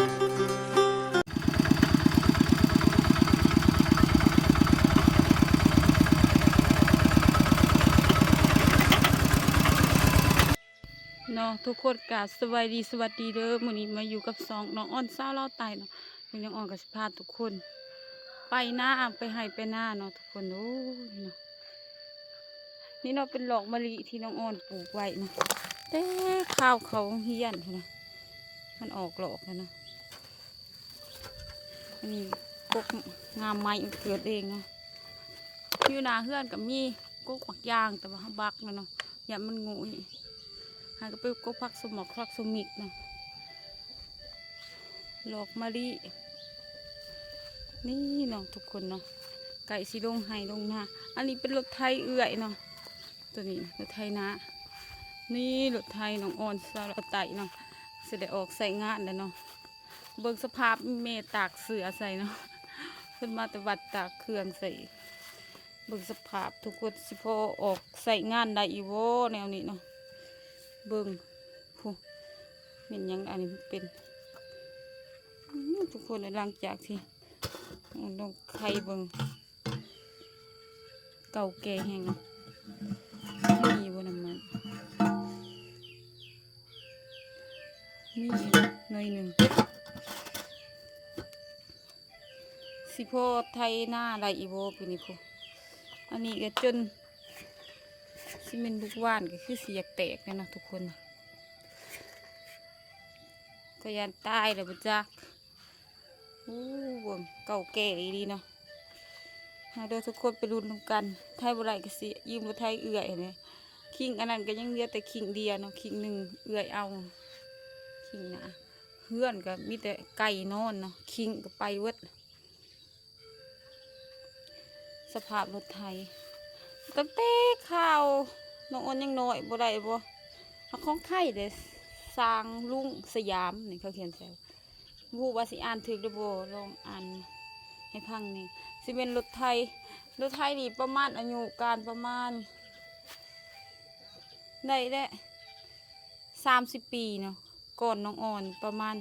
ເນາະ ທຸກຄົນກະສະບາຍດີ ສະຫວັດດີເດີ. ມື້ນີ້ມາຢູ່ກັບຊ່ອງນ້ອງອອນສາວລາວໃຕ້ເນາະ. ມື້ນີ້ນ້ອງອອນກໍຊິພາທຸກຄົນໄປນາ ໄປໄຮ່ໄປນາເນາະທຸກຄົນ. ໂອ້ຍເນາະ ນີ້ເນາະ ເປັນດອກມະລິທີ່ນ້ອງອອນປູກໄວ້ເນາະ ແຕ່ຄາວເຂົ້າໂຮງຮຽນພຸ້ນນະ ມັນອອກດອກແລ້ວເນາະ. ອັນນີ້ກົກງາມໃໝ່ເກີດເອງເນາະ. ຢູ່ໜ້າເຮືອນກໍມີກົກໝາກຢາງ ແຕ່ວ່າເຮົາບັກແລ້ວເນາະ ຢ້ານມັນງຸ້ຍ. ຫາກໍໄປກົກຜັກສະໝອກ ຜັກສະມິກເນາະ ດອກມະລິ. ນີ້ເນາະທຸກຄົນເນາະ ໃກ້ຊິລົງໄຮ່ລົງນາ. ອັນນີ້ເປັນລົດໄຖເອື້ອຍເນາະ ໂຕນີ້ລົດໄຖນາ. ນີ້ລົດໄຖນ້ອງອອນສາວລາວໃຕ້ເນາະ ຊິໄດ້ອອກໃຊ້ງານແລ້ວເນາະ. ເບິ່ງສະພາບແມ່ຕາກເສື້ອໃສ່ເນາະ ເພິ່ນມາແຕ່ວັດຕາກເຄື່ອງໃສ່. ເບິ່ງສະພາບທຸກຄົນ ຊິພໍອອກໃຊ້ງານໄດ້ອີ່ບໍ່ແນວນີ້ເນາະ. ເບິ່ງພຸ້ນ ແມ່ນຫຍັງອັນນີ້ ມັນເປັນ ອືມ ທຸກຄົນ ຫຼັງຈາກທີ່ ອືມ ລອງໄຂເບິ່ງ ເກົ່າແກ່ແຮງເນາະ. ມີບໍ່ນ້ຳມັນ? ມີໜ້ອຍໜຶ່ງ. ຊິພໍໄຖນາໄດ້ອີ່ບໍ່ປີນີ້ພຸ້ນ. ອັນນີ້ກໍຈົນ ຊິແມ່ນລູກຫວ່ານກໍຄືຊິຢາກແຕກແລ້ວເນາະທຸກຄົນ. ກໍຢ້ານຕາຍແລ້ວບໍ່ຈັກ. ໂອ້ ເບິ່ງ ເກົ່າແກ່ອີ່ຫຼີເນາະ. ມາເດີທຸກຄົນ ໄປລຸ້ນນຳກັນ. ໄຖບໍ່ໄດ້ກໍຊິຢືມລົດໄຖເອື້ອຍຫັ້ນແຫຼະ. ຄີງອັນນັ້ນກໍຍັງເຫຼືອແຕ່ຄີງດຽວເນາະ ຄີງໜຶ່ງເອື້ອຍເອົາ ຄີງໜ້າ. ເຮືອນກໍມີແຕ່ໄກ່ນອນເນາະ ຄີງກໍໄປເບິດ. ສະພາບລົດໄຖ ຕັ້ງແຕ່ຄາວນ້ອງອອນຍັງນ້ອຍບໍ່ໄດ້ບໍ່? ຂອງໄທເດ້ ສ້າງລຸງສະຫຍາມ ນີ້ເຂົາຂຽນໃສ່. ບໍ່ຮູ້ວ່າຊິອ່ານຖືກຫຼືບໍ່ ລອງອ່ານໃຫ້ຟັງແດ່. ຊິແມ່ນລົດໄຖ ລົດໄຖນີ້ປະມານອາຍຸການປະມານ ໄດ້ແຫຼະ ສາມສິບປີເນາະ. ກ່ອນນ້ອງອອນປະມານ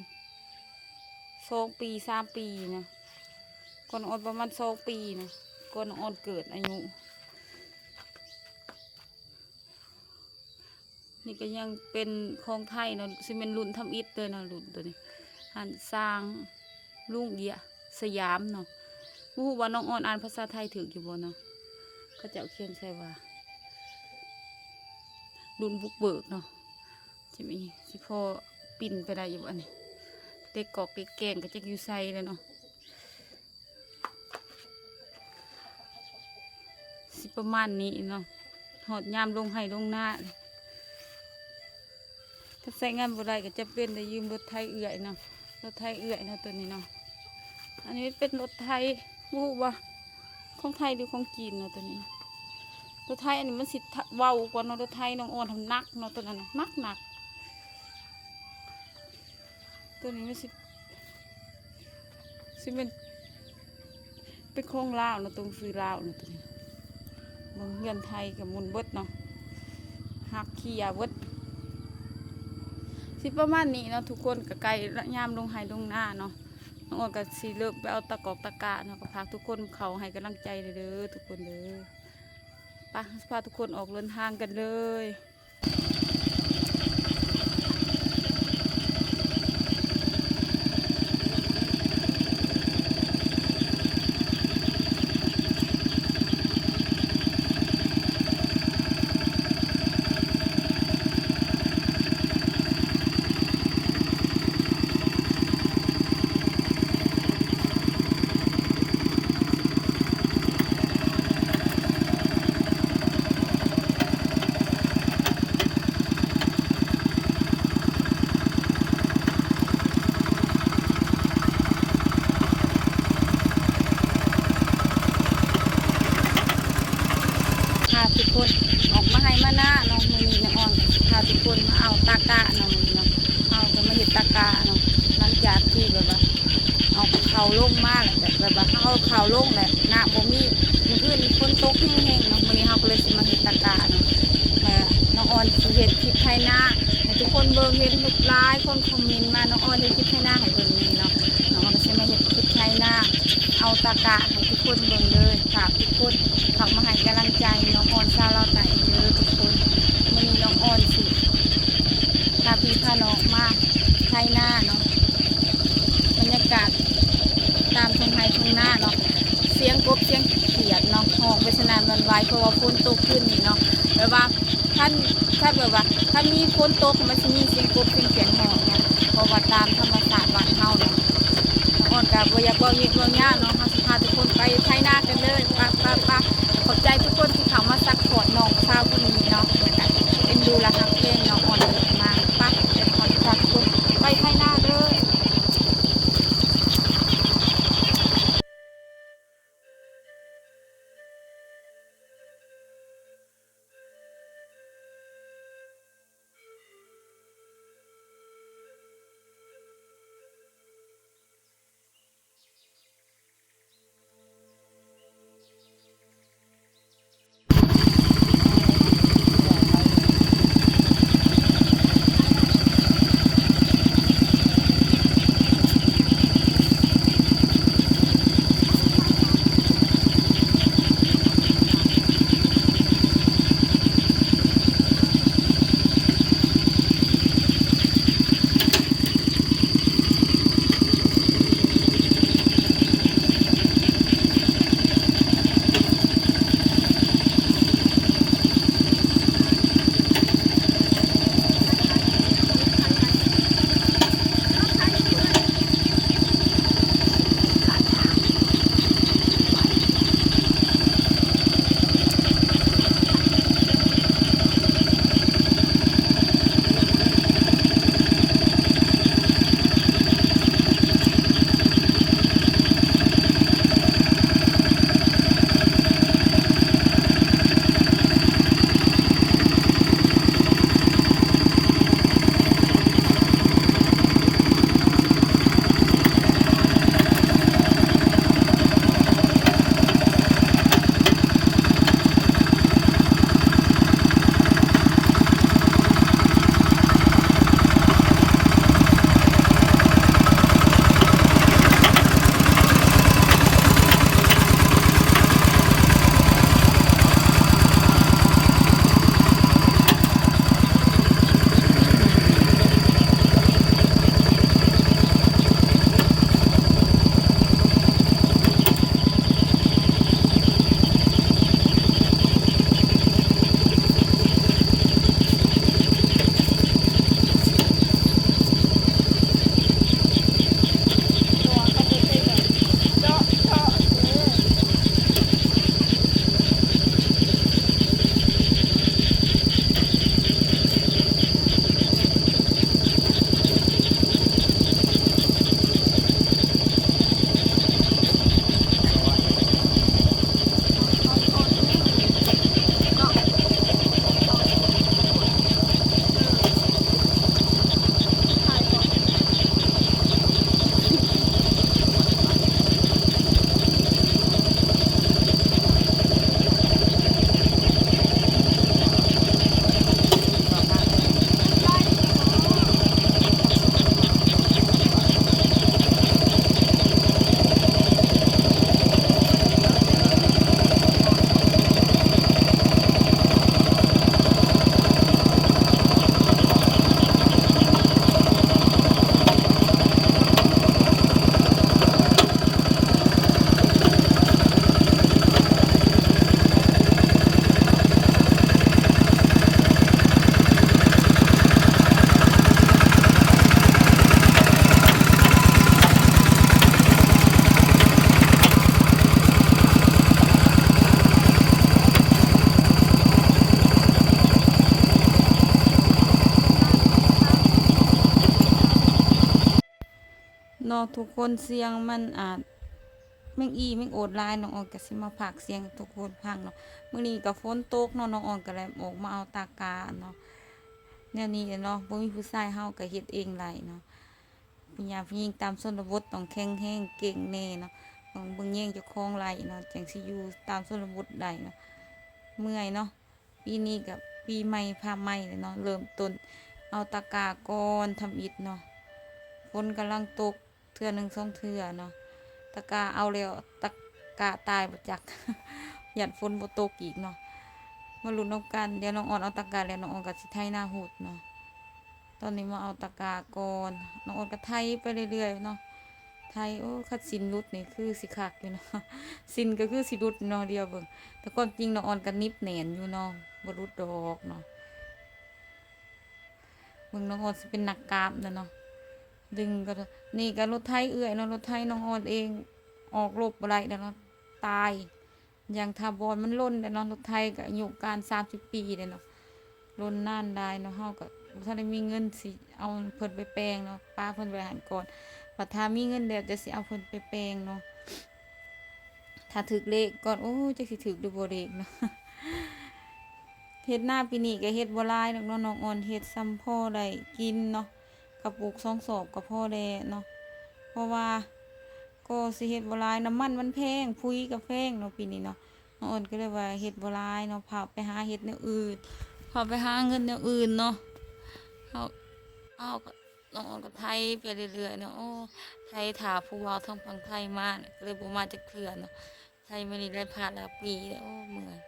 ສອງປີ ສາມປີນະ ກ່ອນນ້ອງອອນປະມານສອງປີນະ ກ່ອນນ້ອງອອນເກີດອາຍຸ. ນີ້ກໍຍັງເປັນຂອງໄທເນາະ ຊິແມ່ນລຸ້ນທຳອິດເລີຍເນາະ ລຸ້ນໂຕນີ້. ຫັ້ນ ສ້າງລຸງເຢຍ ສະຫຍາມເນາະ. ບໍ່ຮູ້ວ່ານ້ອງອອນອ່ານພາສາໄທຖືກຢູ່ບໍ່ເນາະ? ເຂົາເຈົ້າຂຽນໃສ່ວ່າລຸ້ນບຸກເບີກເນາະ. ຊິມີ ຊິພໍປິ່ນໄປໄດ້ຢູ່ບໍ່ອັນນີ້? ເດັກກອກເດັກແກງກໍຈັກຢູ່ໃສແລ້ວເນາະ. ຊິປະມານນີ້ເນາະ ຮອດຍາມລົງໄຮ່ລົງນາ ຖ້າໃຊ້ງານບໍ່ໄດ້ກໍຈຳເປັນໄດ້ຢືມລົດໄຖເອື້ອຍເນາະ ລົດໄຖເອື້ອຍເນາະ ໂຕນີ້ເນາະ. ອັນນີ້ເປັນລົດໄຖ ບໍ່ຮູ້ວ່າຂອງໄທຫຼືຂອງຈີນເນາະ ໂຕນີ້. ລົດໄຖອັນນີ້ມັນຊິເບົາກວ່າເນາະ ລົດໄຖນ້ອງອອນຫັ້ນໜັກເນາະ ໂຕນັ້ນນະ ໜັກໆ. ໂຕນີ້ມັນຊິ ຊິແມ່ນເປັນຂອງລາວເນາະ ຕົງຊື່ລາວເນາະ ໂຕນີ້. ເບິ່ງເຮືອນໄທກໍໝຸ່ນເບິດເນາະ ຫັກເຄຍເບິດ. ຊິປະມານນີ້ເນາະ ທຸກຄົນ ກໍໃກ້ຍາມລົງໄຮ່ລົງນາເນາະ. ນ້ອງອອນກໍຊິເລີ່ມໄປເອົາຕາກອກຕາກ້າເນາະ ກໍຝາກທຸກຄົນເຂົ້າໃຫ້ກຳລັງໃຈເດີ ທຸກຄົນເດີ. ໄປ ພາທຸກຄົນອອກເດີນທາງກັນເລີຍ. ພາທຸກຄົນອອກມາໄຮ່ມານາເນາະ. ມື້ນີ້ນ້ອງອອນກໍຊິພາທຸກຄົນມາເອົາຕາກ້າເນາະ ມື້ນີ້ເນາະ. ເຮົາກໍມາເຮັດຕາກ້າເນາະ ຫຼັງຈາກທີ່ແບບວ່າ ເອົາເຂົ້າລົງມາແລ້ວ ແບບ ແບບວ່າເຮົາເອົາເຂົ້າລົງແລ້ວ ນ້ຳບໍ່ມີ ມື້ຄືນຝົນຕົກແຮງໆເນາະ. ມື້ນີ້ເຮົາກໍເລີຍຊິມາເຮັດຕາກ້າເນາະ ແລ້ວນ້ອງອອນຊິເຮັດຄລິບໄຖນາໃຫ້ທຸກຄົນ ຄົນເບິ່ງ ເຫັນຫຼາຍຄົນຄອມເມັນມາ ນ້ອງອອນເຮັດຄລິບໄຖນາໃຫ້ເບິ່ງແດ່ເນາະ. ນ້ອງອອນກໍຊິມາເຮັດຄລິບໄຖນາ ເອົາຕາກະໃຫ້ທຸກຄົນເບິ່ງເດີ. ຝາກທຸກຄົນເຂົ້າມາໃຫ້ກຳລັງໃຈນ້ອງອອນຊາວລາວໃຕ້ເດີທຸກຄົນ. ມື້ນີ້ນ້ອງອອນຊິພາພີ່ພານ້ອງມາໄຖນາເນາະ. ບັນຍາກາດຕາມທົ່ງໄຮ່ທົ່ງນາເນາະ, ສຽງກົບສຽງຂຽດເນາະ ຮ້ອງໄປສະໜ່ານຫວັ່ນໄຫວ ເພາະວ່າຝົນຕົກຄືນນີ້ເນາະ. ແບບວ່າ ຄັນ ຄັນແບບວ່າ ຄັນມີຝົນຕົກ ມັນຊິມີສຽງກົບສຽງຂຽດຮ້ອງເນາະ ເພາະວ່າຕາມທຳມະຊາດບ້ານເຮົາເນາະ. ນ້ອງອອນກໍບໍ່ຢາກເວົ້າຍືດເວົ້າຍາວເນາະ, ເຮົາຊິພາທຸກຄົນໄປໄຖນາກັນເລີຍ. ໄປ ໄປ ໄປ. ຂອບໃຈທຸກຄົນທີ່ເຂົ້າມາຊັບພອດນ້ອງສາວຜູ້ນີ້ເນາະ ແລ້ວກໍເອັນດູ ແລະ ຮັກແພງນ້ອງອອນເກີດມາ. ໄປ ເຮົາຊິພາທຸກຄົນໄປໄຖນາເລີຍ. ເນາະທຸກຄົນ ສຽງມັນອາດແມ່ງອີ່ແມ່ງໂອດຫຼາຍ ນ້ອງອອນກໍຊິມາພາກສຽງໃຫ້ທຸກຄົນຟັງເນາະ. ມື້ນີ້ກໍຝົນຕົກເນາະ ນ້ອງອອນກໍເລີຍອອກມາເອົາຕາກະເນາະ. ແນວນີ້ແຫຼະເນາະ ບໍ່ມີຜູ້ຊາຍ ເຮົາກໍເຮັດເອງໄດ້ເນາະ. ຜູ້ຍາມຜູ້ຍິງຕາມຊົນນະບົດຕ້ອງແຂງແຮງເກັ່ງແດ່ເນາະ ຕ້ອງເບິ່ງແຍງເຈົ້າຂອງໄດ້ເນາະ ຈັ່ງຊິຢູ່ຕາມຊົນນະບົດໄດ້ເນາະ. ເມື່ອຍເນາະ. ປີນີ້ກໍປີໃໝ່ຟ້າໃໝ່ແຫຼະເນາະ ເລີ່ມຕົ້ນ ເອົາຕະກາກ່ອນທຳອິດເນາະ. ຝົນກຳລັງຕົກເທື່ອໜຶ່ງສອງເທື່ອເນາະ. ຕະກາເອົາແລ້ວ ຕະກາຕາຍບໍ່ຈັກ ຢ້ານຝົນບໍ່ຕົກອີກເນາະ. ມາລຸ້ນນຳກັນ ດຽວນ້ອງອອນເອົາຕະກາແລ້ວ ນ້ອງອອນກໍຊິໄຖນາຮຸດເນາະ. ຕອນນີ້ມາເອົາຕະກາກ່ອນ. ນ້ອງອອນກໍໄຖໄປເລື້ອຍໆເນາະ. ໄຖ ໂອ້ ຄັນສິ້ນຫຼຸດນີ້ຄືຊິຄັກຢູ່ເນາະ. ສິ້ນກໍຄືຊິຫຼຸດເນາະ ດຽວເບິ່ງ. ແຕ່ຄວາມຈິງນ້ອງອອນກໍໜິບແໜ້ນຢູ່ເນາະ ບໍ່ຫຼຸດດອກເນາະ. ເບິ່ງນ້ອງອອນຊິເປັນນັກກາບແລ້ວເນາະ. ດຶງກໍ ນີ້ກໍລົດໄຖເອື້ອຍເນາະ ລົດໄຖນ້ອງອອນເອງ ອອກລົບບໍ່ໄດ້ແລ້ວເນາະ ຕາຍຢ່າງຖາວອນ. ມັນຫຼົ່ນແລ້ວເນາະ ລົດໄຖກໍອາຍຸການສາມສິບປີແລ້ວເນາະ ຫຼົ່ນນານຫຼາຍເນາະ. ເຮົາກໍບໍ່ທັນໄດ້ມີເງິນຊິເອົາເພິ່ນໄປແປງເນາະ ປະເພິ່ນໄວ້ຫັ້ນກ່ອນ. ບັດຖ້າມີເງິນແລ້ວ ຈະຊິເອົາເພິ່ນໄປແປງເນາະ. ຖ້າຖືກເລກກ່ອນ ໂອ້ຍ ຈັກຊິຖືກຫຼືບໍ່ເລກເນາະ. ເຮັດນາປີນີ້ກໍເຮັດບໍ່ຫຼາຍດອກເນາະ ນ້ອງອອນເຮັດສ່ຳພໍໄດ້ກິນເນາະ. ກະປຸກສອງສອບກໍພໍແລ້ວເນາະ ເພາະວ່າກໍຊິເຮັດບໍ່ຫຼາຍ ນ້ຳມັນມັນແພງ ປຸ໋ຍກໍແພງເນາະປີນີ້ເນາະ. ນ້ອງອອນກໍເລີຍວ່າເຮັດບໍ່ຫຼາຍເນາະ ພາໄປຫາເຮັດແນວອື່ນ ພາໄປຫາເງິນແນວອື່ນເນາະ. ເຮົາ ເຮົາກໍ ນ້ອງອອນກໍໄຖໄປເລື້ອຍໆເນາະ. ໂອ້ ໄຖຖ້າຜູ້ບ່າວທາງຝັ່ງໄທມາ ກໍເລີຍບໍ່ມາຈັກເທື່ອເນາະ. ໄຖມານີ້ໄດ້ພາດຫຼາຍປີແລ້ວ ໂອ້ ເມື່ອຍ.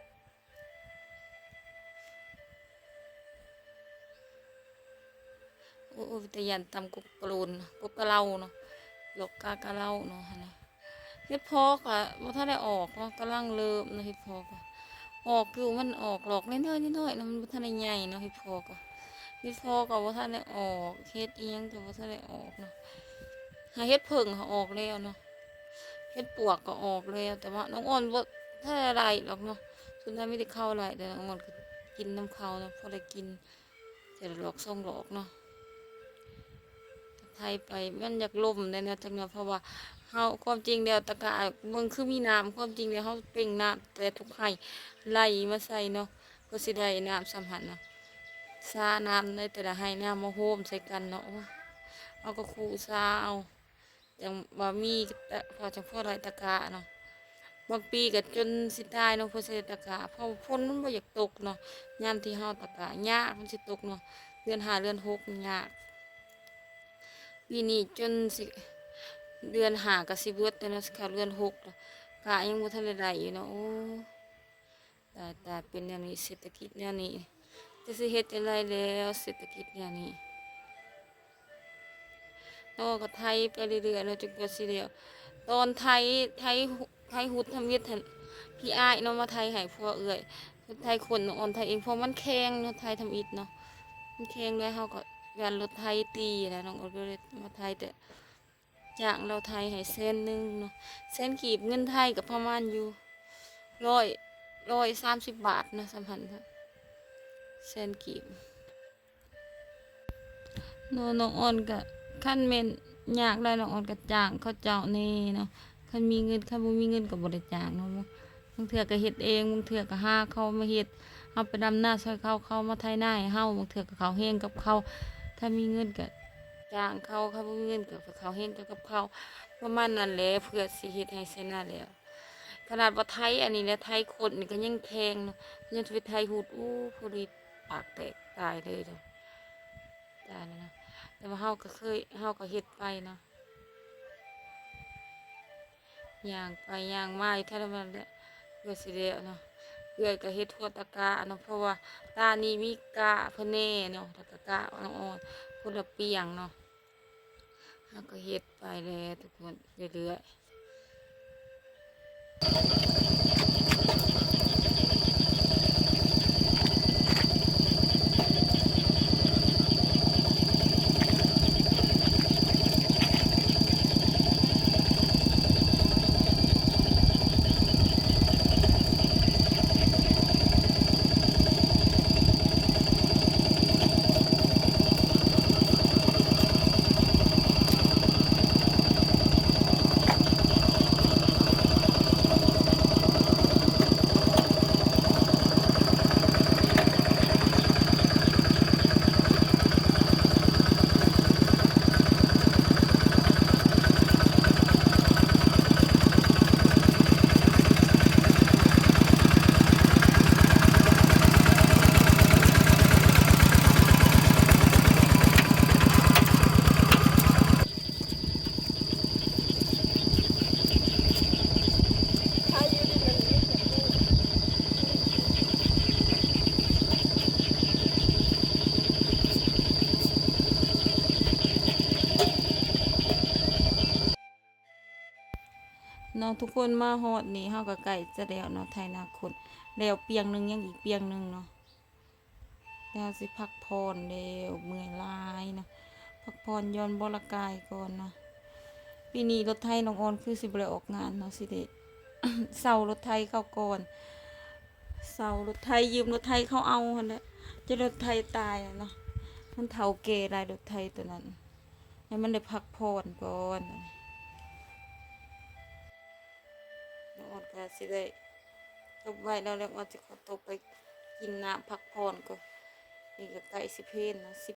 ໂອ້ຍ ໂອ້ຍ ເປັນຕາຢ້ານຕຳກົບກະໂຫຼນ ກົບກະເລົາເນາະ ຫຼອກກາກະເລົາເນາະ ຫັ້ນນະ. ເຫັດເຜາະກະບໍ່ທັນໄດ້ອອກເນາະ ກຳລັງເລີ່ມເນາະ ເຫັດເຜາະກະອອກຢູ່ ມັນອອກຫຼອກນ້ອຍໆ ນ້ອຍໆເນາະ ມັນບໍ່ທັນໄດ້ໃຫຍ່ເນາະ ເຫັດເຜາະກະ ເຫັດເຜາະກະບໍ່ທັນໄດ້ອອກ ເຫັດອີ່ຫຍັງກະບໍ່ທັນໄດ້ອອກເນາະ. ຫາເຫັດເຜິ້ງຫາອອກແລ້ວເນາະ ເຫັດປວກກະອອກແລ້ວ ແຕ່ວ່ານ້ອງອອນບໍ່ທັນໄດ້ໄລ່ດອກເນາະ ສ່ວນຫຼາຍມີແຕ່ເຂົາໄລ່ ແຕ່ນ້ອງອອນກະກິນນຳເຂົາເນາະ ພໍໄດ້ກິນ ເທື່ອລະຫຼອກສອງຫຼອກເນາະ. ໄຖໄປ ມັນຢາກລົມແດ່ເນາະ ຈັກໜ່ອຍ ເພາະວ່າເຮົາ ຄວາມຈິງແລ້ວຕະກະເບິ່ງຄືມີນ້ຳ ຄວາມຈິງແລ້ວເຮົາເປັ່ງນ້ຳແຕ່ທຸກໄຮ່ ໄຫຼມາໃສ່ເນາະ ເພື່ອຊິໄດ້ນ້ຳສ່ຳຫັ້ນເນາະ ສານ້ຳໃນແຕ່ລະໄຮ່ນາມາໂຮມໃສ່ກັນເນາະ. ໂອ້ຍ ເຮົາກໍຄູ່ສາເອົາ ຈັ່ງວ່າມີ ເອີ ພໍ ຈັ່ງພໍໄດ້ຕະກະເນາະ. ບາງປີກໍຈົນຊິຕາຍເນາະ ເພື່ອຊິໄດ້ຕະກະ ເພາະວ່າຝົນມັນບໍ່ຢາກຕົກເນາະ. ຍາມທີ່ເຮົາຕະກະຍາກມັນຊິຕົກເນາະ ເດືອນຫ້າເດືອນຫົກມັນຍາກ. ປີນີ້ຈົນຊິ ເດືອນຫ້າກໍຊິເບິດແລ້ວເນາະ ຊິເຂົ້າເດືອນຫົກແລ້ວ ກະຍັງບໍ່ທັນໄດ້ໄດ້ຢູ່ເນາະ. ໂອ້ ຕາຍ ຕາຍ ເປັນແນວນີ້ ເສດຖະກິດແນວນີ້ ຈະຊິເຮັດຈັ່ງໃດແລ້ວ ເສດຖະກິດແນວນີ້. ນ້ອງກໍໄຖໄປເລື້ອຍໆເນາະ ຈົນກວ່າຊິແລ້ວ. ຕອນໄຖ ໄຖ ໄຖຮຸດທຳອິດຫັ້ນ ພີ່ອ້າຍເນາະ ມາໄຖໃຫ້ ຜົວເອື້ອຍ ໄຖຂົນ ນ້ອງອອນໄຖເອງ ເພາະມັນແຂງເນາະ ໄຖທຳອິດເນາະ ມັນແຂງແລ້ວ ເຮົາກໍຢ້ານລົດໄຖຕີນະ ນ້ອງອອນກໍເລີຍມາໄຖ ແຕ່ ຈ້າງລາວໄຖໃຫ້ແສນໜຶ່ງເນາະ ແສນກີບ ເງິນໄທກໍປະມານຢູ່ຮ້ອຍ ຮ້ອຍສາມສິບບາດເນາະ ສ່ຳຫັ້ນ ແສນກີບເນາະ. ນ້ອງອອນກໍ ຄັນແມ່ນຍາກໄດ໋ ນ້ອງອອນກໍຈ້າງເຂົາເຈົ້າແດ່ເນາະ ຄັນມີເງິນ ຄັນບໍ່ມີເງິນກໍບໍ່ໄດ້ຈ້າງເນາະ. ບາງເທື່ອກໍເຮັດເອງ ບາງເທື່ອກໍຫາເຂົາມາເຮັດ ເຮົາໄປດຳນາຊ່ອຍເຂົາ ເຂົາມາໄຖນາໃຫ້ເຮົາ ບາງເທື່ອກໍເຂົ້າແຮງກັບເຂົາ. ຖ້າມີເງິນກໍຈ້າງເຂົາ ຖ້າບໍ່ມີເງິນກໍໄປເຂົ້າແຮງກັບເຂົາ ປະມານນັ້ນແຫຼະ ເພື່ອຊິເຮັດໄຮ່ໄຖນາແລ້ວ. ຂະໜາດວ່າໄຖອັນນີ້ແຫຼະ ໄຖຂົນນີ້ກໍຍັງແຂງເນາະ ຍັງຊິໄປໄຖຮຸດ ໂອ້ ພໍດີປາກແຕກຕາຍເລີຍເນາະ ຕາຍແລ້ວເນາະ. ແຕ່ວ່າເຮົາກໍເຄີຍ ເຮົາກໍເຮັດໄປເນາະ ຍ່າງໄປຍ່າງມາຢູ່ແຖວນັ້ນແຫຼະ ເພື່ອຊິແລ້ວເນາະ. ເອື້ອຍກໍເຮັດຫົວຕະກະເນາະ ເພາະວ່າຕານີ້ມີກະເພິ່ນແດ່ເນາະ ແລ້ວກໍກະອ່ອນໆ ຄົນລະປຽງເນາະ. ເຮົາກໍເຮັດໄປແຫຼະທຸກຄົນ ເລື້ອຍໆ. ເນາະ ທຸກຄົນ ມາຮອດນີ້ເຮົາກໍໃກ້ຈະແລ້ວເນາະ ໄຖນາຄົນ ແລ້ວປ່ຽງໜຶ່ງ ຍັງອີກປ່ຽງໜຶ່ງເນາະ ແລ້ວເຮົາຊິພັກຜ່ອນແລ້ວ ເມື່ອຍຫຼາຍເນາະ ພັກຜ່ອນຢ່ອນວອລະກາຍກ່ອນເນາະ. ປີນີ້ລົດໄຖນ້ອງອອນຄືຊິບໍ່ໄດ້ອອກງານເນາະ ຊິໄດ້ເຊົ່າລົດໄຖເຂົາກ່ອນ ເຊົ່າລົດໄຖ ຢືມລົດໄຖເຂົາເອົາຫັ້ນແຫຼະ ຈະລົດໄຖຕາຍແລ້ວເນາະ ມັນເຖົ້າແກ່ຫຼາຍ ລົດໄຖໂຕນັ້ນ ໃຫ້ມັນໄດ້ພັກຜ່ອນກ່ອນ. ນ້ອງອອນກໍຊິໄດ້ຕົບໄວ້ແລ້ວ ແລ້ວອອນຊິຂໍຕົບໄປກິນນ້ຳພັກຜ່ອນກ່ອນ. ນີ້ກໍໃກ້ຊິເພນເນາະ ສິບ